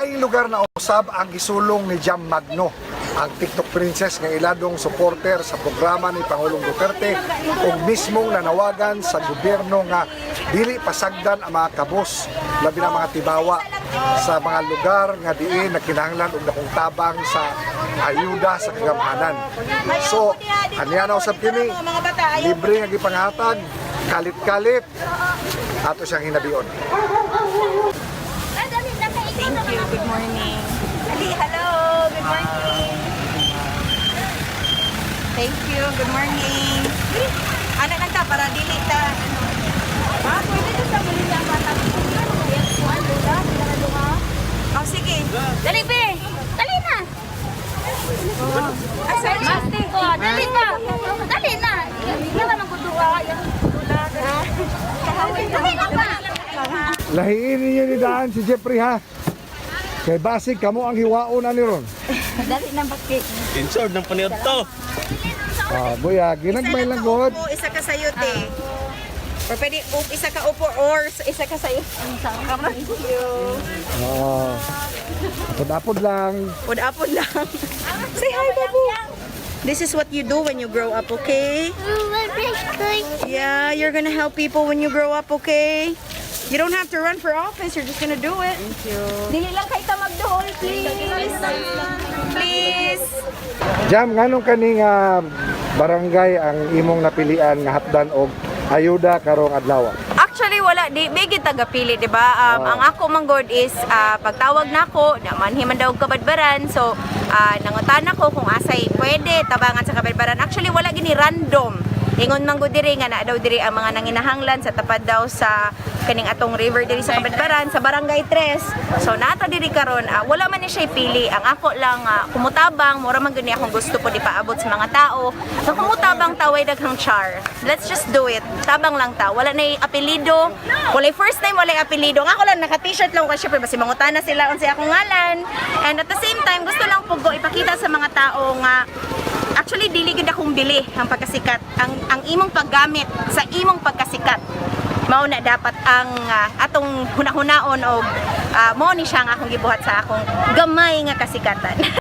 Laing lugar na usab ang gisulong ni Jam Magno, ang TikTok princess nga iladong supporter sa programa ni Pangulong Duterte ug mismong nanawagan sa gobyerno nga dili pasagdan ang mga kabus, labi na mga tibawa sa mga lugar nga diin nagkinahanglan og dakong tabang sa ayuda sa kagamhanan. So, aniya na usab kini, libre nga gipanghatag, kalit-kalit, ato siyang hinabion. Thank you. Good morning. Ali, hello. Good morning. Thank you. Good morning. Ana lang ta para dili ta ano. Ah, pwede to sa muli ang bata. Oh, sige. Dali, be! Dali na! Asa Maste ko, dali na! Dali na! Yan naman ko duha. Dali na ba? Lahiin ninyo ni daan si Jeffrey, ha. Kay basig kamo ang hiwaon na ni ron. Dali na bakit? Insured ng paniod to. Ah, buya, ginagmay lang god. Upo, isa ka sayo, te. Or pwede up, isa ka upo or isa ka sayo. Thank you. Oo. Apod-apod lang. Apod-apod lang. Say hi, babu. This is what you do when you grow up, okay? Yeah, you're gonna help people when you grow up, okay? You don't have to run for office, you're just gonna do it. Thank you. Dili lang kay ta magduol, please. Please. Jam, nganong kani nga barangay ang imong napilian nga hatdan og ayuda karong adlaw? Actually, wala di may gid tagapili, di ba? Ang ako man god is pagtawag nako, na manhi man daw og Cabadbaran. So, nangutana ko kung asay pwede tabangan sa Cabadbaran. Actually, wala gini random. Ingon man gud diri nga naa daw diri ang mga nanginahanglan sa tapad daw sa kaning atong river diri sa Cabadbaran sa Barangay 3. So naa ta diri karon, wala man ni siya pili. Ang ako lang kumutabang, mura man gud ni akong gusto po di paabot sa mga tao. Nga kumutabang ta, way daghang char. Let's just do it. Tabang lang ta. Wala na apelyido. Walay first name, walay apelyido. Ang ako lang naka t-shirt lang ko kasi syempre basi mangutana sila unsay akong ngalan. And at the same time, gusto lang po ko ipakita sa mga tao nga actually, dili gid akong bili ang pagkasikat. Ang imong paggamit sa imong pagkasikat, mao na dapat ang atong hunahunaon og mao ni siya ang akong gibuhat sa akong gamay nga kasikatan.